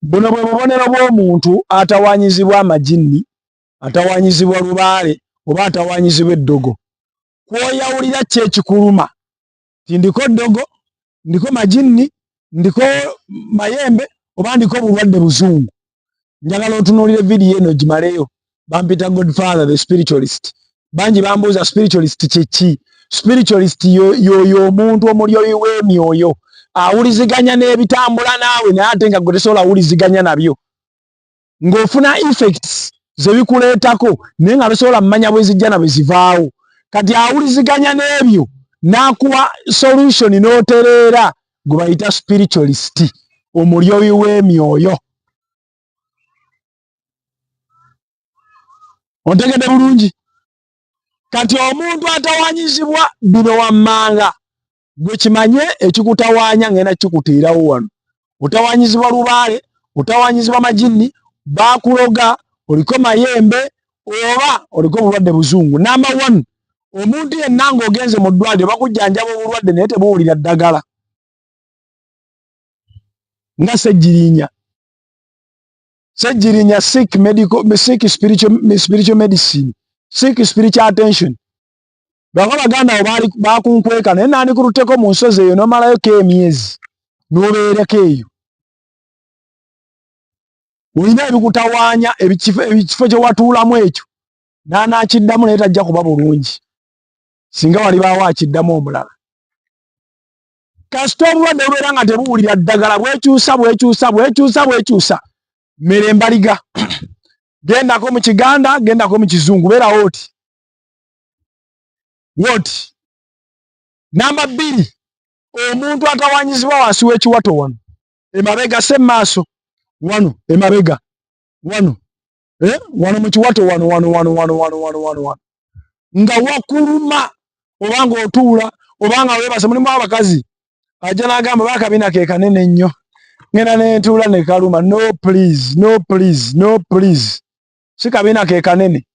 Buno bwe bubonero bw'omuntu atawanyizibwa amajinni, atawanyizibwa lubaale oba atawanyizibwa eddogo. Kwoyawulira ki ekikuluma ti ndiko ddogo, ndiko majinni, ndiko mayembe oba ndiko bulwadde buzungu. Njagala otunuulire vidiyo eno gimaleyo. Bampita Godfather the spiritualist. Bangi bambuuza spiritualist kyeki? Spiritualist yoyo omuntu omulyoyi w'emyoyo awuliziganya n'ebitambula naawe, naye ate nga gwe tosobola awuliziganya nabyo, ng'ofuna effects zebikuleetako naye nga tosobola mumanya bwe zijja na bwe zivaawo. Kati awuliziganya n'ebyo n'akuwa solution n'otereera, gwe bayita spiritualist, omulyoyi w'emyoyo. Ontegedde bulungi? Kati omuntu atawanyizibwa bino wammanga, gwe kimanye ekikutawaanya ngenda kikuteerawo wano. Otawanyizibwa lubaale, otawanyizibwa majinni, bakuloga, oliko mayembe oba oliko obulwadde buzungu. Namba one, omuntu yenna ng'ogenze mu ddwaliro bakujjanjaba obulwadde naye tebuwulira ddagala, nga Ssegirinya. Ssegirinya seek medical, seek spiritual, spiritual medicine, seek spiritual attention. Bako baganda abo baali bakunkweka, naye nandikulutteko mu nsozi eyo n'omalayoko emyezi n'obeereko eyo. Olina ebikutawaanya, ekifo kye watuulamu ekyo n'anaakiddamu naye tajja kuba bulungi singa walibaawo akiddamu omulala. Kasita obulwadde bubeera nga tebuwulira ddagala, bwekyusa bwekyusa bwekyusa bwekyusa. Mmere embaliga, gendako mu Kiganda, gendako mu Kizungu, beerawo oti woti. Namba bbiri, omuntu atawanyizibwa wansi w'ekiwato wano emabega, se maaso wano emabega wano, eh, wano mu kiwato wano wano wano wano wano wano wano wano nga wakuluma, oba nga otuula oba nga weebase. Mulimu abakazi ajja n'agamba bakabina ke kanene nnyo, ngenda nentuula ne kaluma. No please, no please, no please, si kabina ke kanene.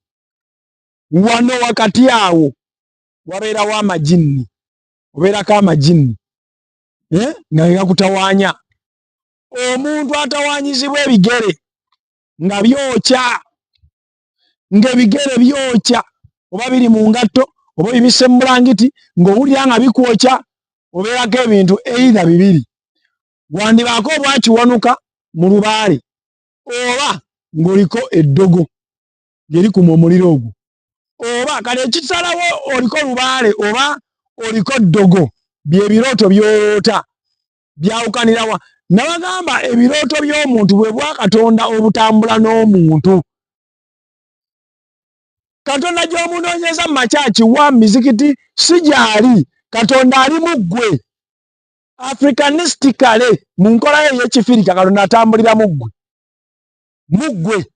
Wano wakati awo wabeerawo amajinni, obeerako amajinni, eh, nga gakutawaanya. Omuntu atawanyizibwa ebigere nga byokya, ng'ebigere byokya, oba biri mu ngatto oba obibisse mu bulangiti, ng'owulira nga bikwokya, obeerako ebintu eitha bibiri: wandibaako obwakiwanuka mu lubaale oba ng'oliko eddogo ng'erikuma omuliro ogwo. Oba kale ekisalawo oliko lubaale oba oliko ddogo bye birooto by'oloota byawukanirawa. Nabagamba ebirooto by'omuntu bwe bwa Katonda obutambula n'omuntu. Katonda gy'omunoonyeza mu makyaki wa mizikiti si gyali. Katonda ali mu ggwe. Africanistically, mu nkola ye ey'Ekifirika, Katonda atambulira mu ggwe, mu ggwe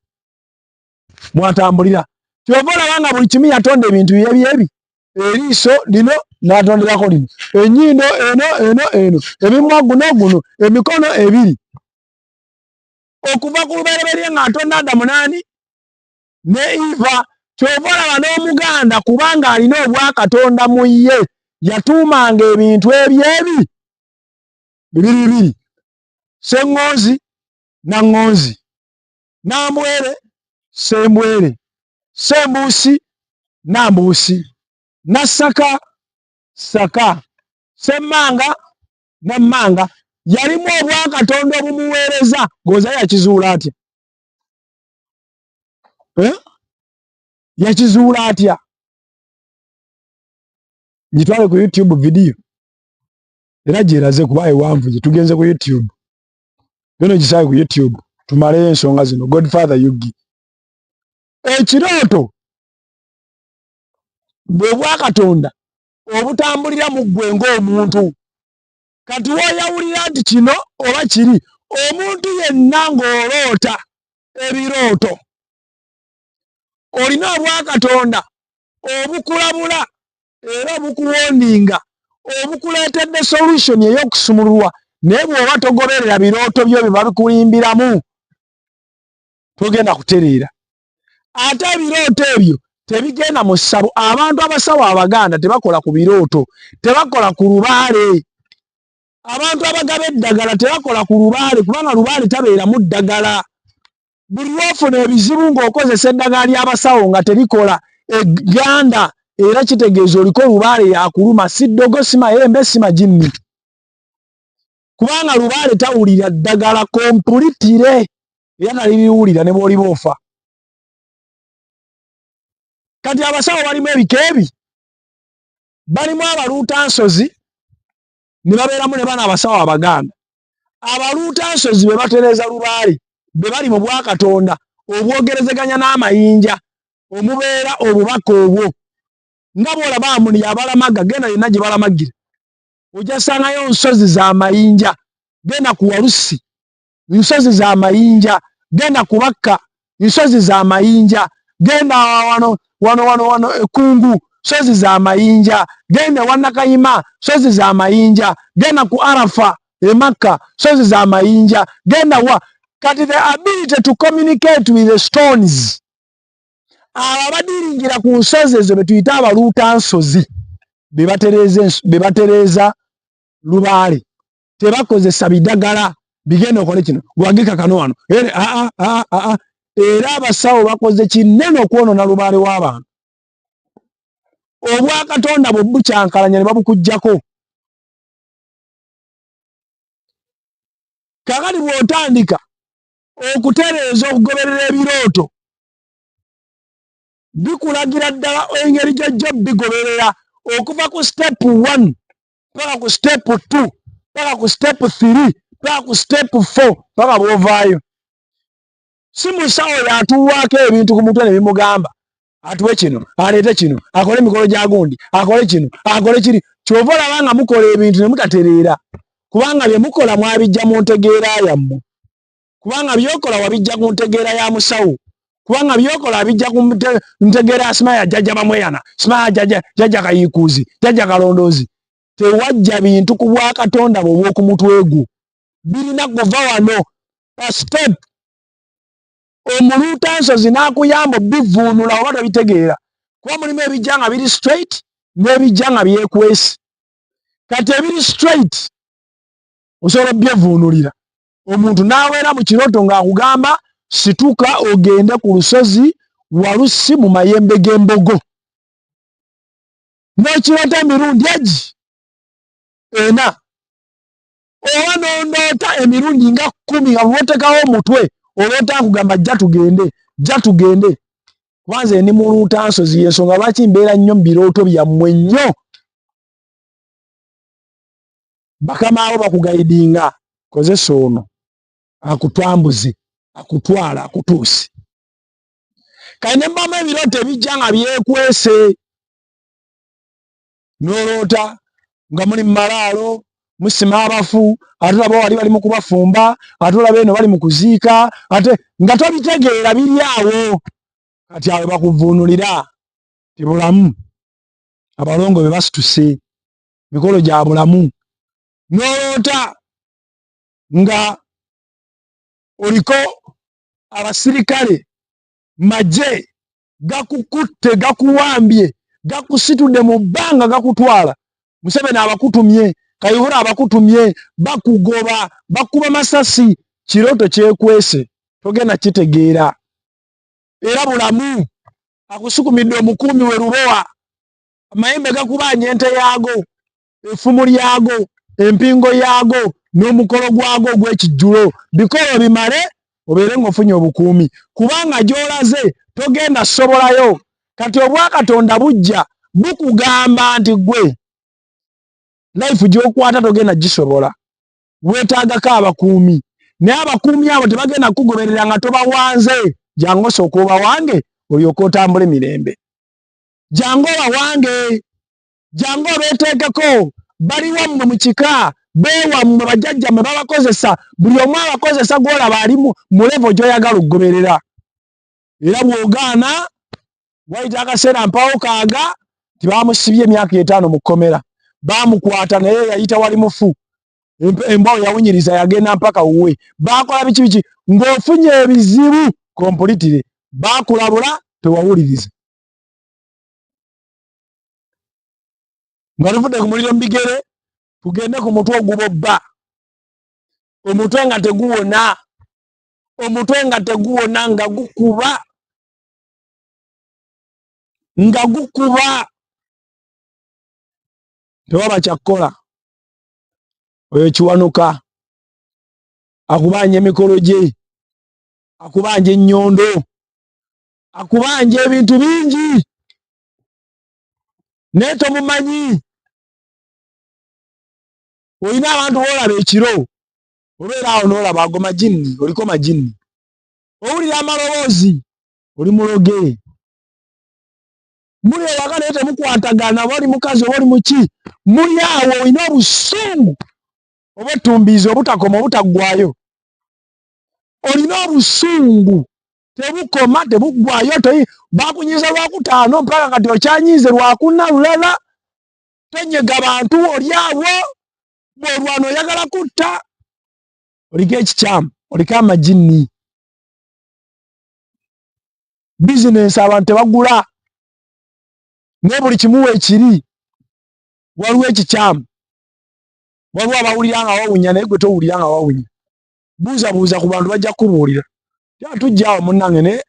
mwatambulira. Kyova olaba nga buli kimu yatonda ebintu byebyebi, eriiso lino n'atonderako lino, ennyindo eno eno eno, emimwa guno guno, emikono ebiri. Okuva ku lubereberye ng'atonda Adamu naani ne Eva. Kyova olaba n'Omuganda, kubanga alina obwakatonda mu ye, yatuumanga ebintu ebyebi bibiri bibiri: Sseŋŋonzi, Naŋŋonzi, Nambwere, Sembwere, Sembuusi, Nambuusi, Nassaka, Ssaka, Semmanga, Nammanga. Yalimu obwakatonda obumuweereza. Goza yakizuula atya, eh? Yakizuula atya? Gitwale ku YouTube video era gyeraze kuba ewanvu gye tugenze ku YouTube. Geno gisaye ku YouTube tumaleyo ensonga zino. Godfather Yugi, ekirooto bwe bwakatonda obutambulira mu ggwe ng'omuntu. Kati woyawulira nti kino oba kiri, omuntu yenna ng'oloota ebirooto olina obwakatonda obukulabula era obukuwoninga, obukuleetedde solution ey'okusumululwa. Naye bw'oba togoberera birooto byo bye babikulimbiramu, togenda kutereera. Ate ebirooto ebyo tebigenda mu ssabo. Abantu abasawo Abaganda tebakola ku birooto, tebakola ku lubaale. Abantu abagaba eddagala tebakola ku lubaale, kubanga lubaale tabeeramu ddagala. Buli lwofuna ebizibu ng'okozesa eddagala ly'abasawo nga terikola egganda, era kitegeeza oliko lubaale yakuluma, si ddogo, si mayembe, si majinni, kubanga lubaale tawulira ddagala kompulitire, era taliriwulira ne bw'oliba ofa. Kati abasawo balimu ebika ebi, balimu abaluutansozi ne babeeramu ne bano abasawo Abaganda. Abaluutansozi be batereeza lubaale, be bali mu bwakatonda obwogerezeganya n'amayinja omubeera obubaka obwo, nga bw'olaba Amuni yabalamaga, genda yonna gye balamagira ojja sangayo nsozi za mayinja, genda ku Walusi nsozi za mayinja, genda ku Bakka nsozi za mayinja, genda wano wano wano wano Ekungu nsozi za mayinja, genda ewa Nakayima nsozi za mayinja, genda ku Arafa e Makka nsozi za mayinja, genda wa. Kati the ability to communicate with the stones, abo abadiringira ku nsozi ezo betuyita abaluutansozi, be batereeza lubaale. Tebakozesa bidagala bigenda okole kino wagika kano wano. Era abasawo bakoze kinene okwonoona lubaale w'abantu. Obwakatonda bwe bukyankalanya ne babukuggyako. Kakati bw'otandika okutereeza okugoberera ebirooto, bikulagira ddala engeri gy'ojja bigoberera okuva ku step 1 paka ku step 2 paka ku step 3 paka ku step 4 paka bw'ovaayo. Si musawo yatuwaako ebintu ku mutwe ne bimugamba atuwe kino, aleete kino, akole emikolo gya gundi, akole kino, akole kiri. Kyova olaba nga mukola ebintu ne mutatereera, kubanga bye mukola mwabijja mu ntegeera yammwe, kubanga byokola wabijja ku ntegeera ya musawo, kubanga byokola abijja ku ntegeera ya simaya jjajja bamweyana, simaya jjajja jjajja Kayiikuuzi, jjajja Kalondoozi. Tewajja bintu ku bwakatonda bwe obw'oku mutwe gwo, birina kuva wano pa step. Omuluutansozi n'akuyamba obivuunula oba tobitegeera, kuba mulimu ebijja nga biri straight n'ebijja nga byekwesi. Kati ebiri straight osobola obyevuunulira omuntu n'aweera mu kirooto ng'akugamba situka ogende ku lusozi Walusi mu mayembe g'embogo, n'okiroota emirundi egi ena oba n'ondoota emirundi nga 10, nga bw'oteekawo omutwe oloota nkugamba jja tugende, jja tugende. Kuba nze ndi muluutansozi, y'ensonga lwaki mbeera nnyo mu birooto byammwe nnyo. Bakama abo bakugayidinga, kozesa ono akutwambuze, akutwala, akutuuse. Kale ne mbamu ebirooto ebijja nga byekwese, n'oloota nga muli mu malaalo musima abafu, ate olaba wali bali mu kubafumba, ate olaba eno bali mu kuziika, ate nga tobitegeera biri awo. Kati awo bakuvuunulira ti bulamu, abalongo be basituse mikolo gya bulamu. N'oloota nga oliko abasirikale magye gakukutte, gakuwambye, gakusitudde mu bbanga, gakutwala. Museveni abakutumye, Kayihura abakutumye, bakugoba, bakuba masasi. Kirooto kyekwese, togenda kitegeera. Era bulamu akusukumidde omukuumi we Lubowa, amayembe gakubanja ente yaago, effumu lyago, empingo yaago n'omukolo gwago ogw'ekijjulo. Bikolo bimale obeere ng'ofunye obukuumi, kubanga gy'olaze togenda sobolayo. Kati obwakatonda bujja bukugamba nti gwe life gy'okwata togenda gisobola, weetaagako abakuumi, naye abakuumi abo tebagenda kukugoberera nga tobawanze. Jangu osooka obawange olyoke otambule mirembe. Jangu obawange, jangu obeeteekeko, bali wammwe mu kika, beewammwe, bajjajjammwe babakozesa, buli omu abakozesa gw'olaba ali mu level gy'oyagala okugoberera. Era bw'ogaana wayita akaseera mpawo kaaga nti bamusibye emyaka 5 mu kkomera, bamukwata naye yayita wali mufu, embwa we yawunyiriza yagenda mpaka wuwe, bakola biki biki, ng'ofunye ebizibu kompulitire, bakulabula tewawuliriza. Nga tuvudde ku muliro mu bigere, Tugende ku mutwe ogubobba, omutwe nga teguwona, omutwe nga teguwona, nga gukuba, nga gukuba, tewaba kyakkola. Oyo Kiwanuka akubanja emikolo gye, akubanja ennyondo, akubanja ebintu bingi, naye tomumanyi. Olina abantu boolaba ekiro, obeera awo n'olaba ago majinni, oliko majinni, owulira amaloboozi, oli muloge. Muli ewaka naye temukwatagana, oba oli mukazi oba oli muki, muli awo olina obusungu obwettumbiizi obutakoma, obutaggwayo. Olina obusungu tebukoma, tebuggwayo. Bakunyiiza Lwakutaano mpaka kati okyanyiize Lwakuna lulala. Tonyega bantu, oli awo bw'olwana oyagala kutta, oliko ekikyamu, oliko amajinni. Bizinensi abantu tebagula, naye buli kimu weekiri waliwo ekikyamu. Waliwo abawulira nga wawunya, naye gwe towulira nga wawunya. Buuza buuza ku bantu, bajja kukubuulira. Tujja awo munnange, naye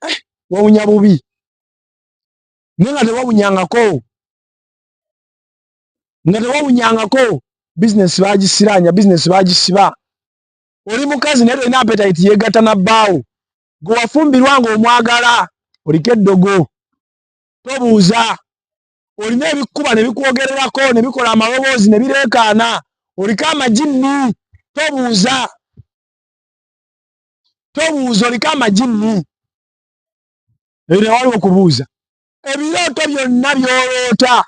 wawunya bubi, naye nga tewawunyangako, nga tewawunyangako. Bizinesi bagisiranya, bizinesi bagisiba. Oli mukazi naye tolina appetite yeegatta na bbaawo gwe wafumbirwa ng'omwagala, oliko eddogo. Tobuuza. Olina ebikkuba ne bikwogererako ne bikola amaloboozi ne bireekaana, oliko amajinni. Tobuuza, tobuuza, oliko amajinni. Eyo tewaliwo okubuuza. Ebirooto byonna by'oloota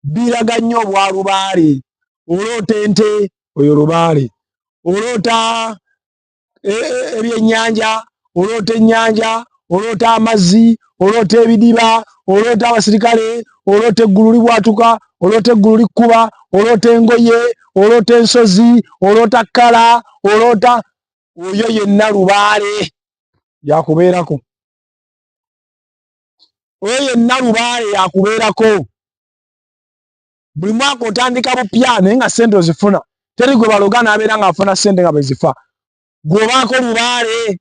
biraga nnyo obwalubaale. Oloota ente, oyo lubaale. Oloota ebyennyanja, oloota ennyanja, oloota amazzi, oloota ebidiba, oloota abasirikale, oloota eggulu libwatuka, oloota eggulu likkuba, oloota engoye, oloota ensozi, oloota kkala, oloota oyo yenna lubaale yakubeerako. Oyo yenna lubaale yakubeerako. Buli mwaka otandika bupya, naye nga ssente ozifuna. Teri gwe baloga n'abeera ng'afuna ssente nga bwe zifa. Gw'obaako lubaale,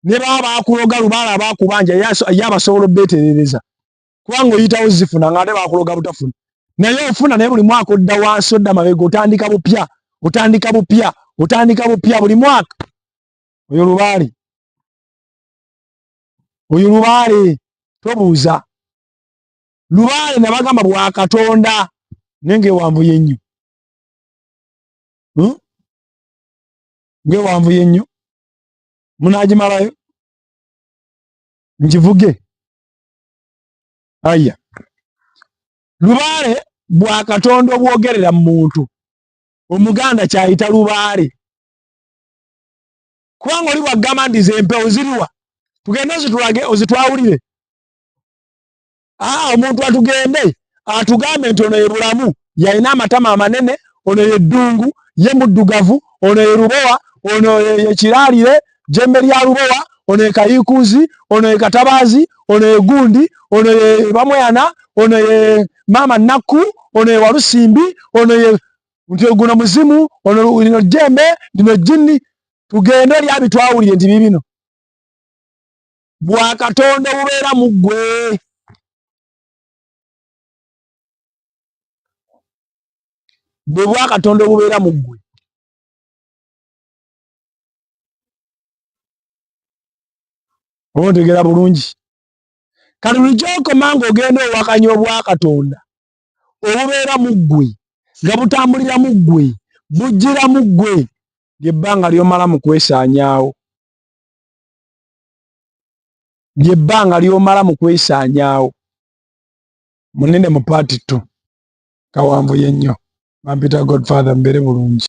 ne baba baakuloga, lubaale abaakubanja ye abasobola obbeeterereza, kubanga oyitawo zifuna ng'ate baakuloga butafuna. Naye ofuna, naye buli mwaka odda wansi, odda mabega, otandika bupya, otandika bupya, otandika bupya buli mwaka. Oyo lubaale, oyo lubaale, tobuuza. Lubaale nabagamba bwa Katonda, naye ng'ewanvuye nnyo, Ng'ewanvuye nnyo, munaagimalayo ngivuge. Aya, lubaale bwa Katonda obwogerera mu muntu, Omuganda kyayita lubaale. Kubanga oli bwagamba nti ze empewo ziriwa, tugende ozitulage, ozitwawulire. Omuntu atugende atugambe nti ono ye Bulamu, yalina amatama amanene, ono ye Ddungu, ye muddugavu, ono ye Lubowa, ono ye Kiraalire, jjembe lya Lubowa, ono ye Kayiikuuzi, ono ye Katabaazi, ono ye gundi, ono ye Bamweyana, ono ye Maama Nakku, ono ye Walusimbi, ono ye nti guno muzimu, ono lino jjembe, lino jjinni. Tugende oli abitwawulire nti bibino bwa Katonda obubeera mu ggwe. Bwe bwa Katonda obubeera mu ggwe. Oba ontegeera bulungi? Kati buli kyokoma ng'ogenda owakanya obwa Katonda obubeera mu ggwe, nga butambulira mu ggwe, bujjira mu ggwe, lyebbanga ly'omala mu kwesaanyaawo, lyebbanga ly'omala mu kwesaanyaawo. Munene mu part 2 kawanvuye nnyo. Bampita Godfather, mbeere bulungi.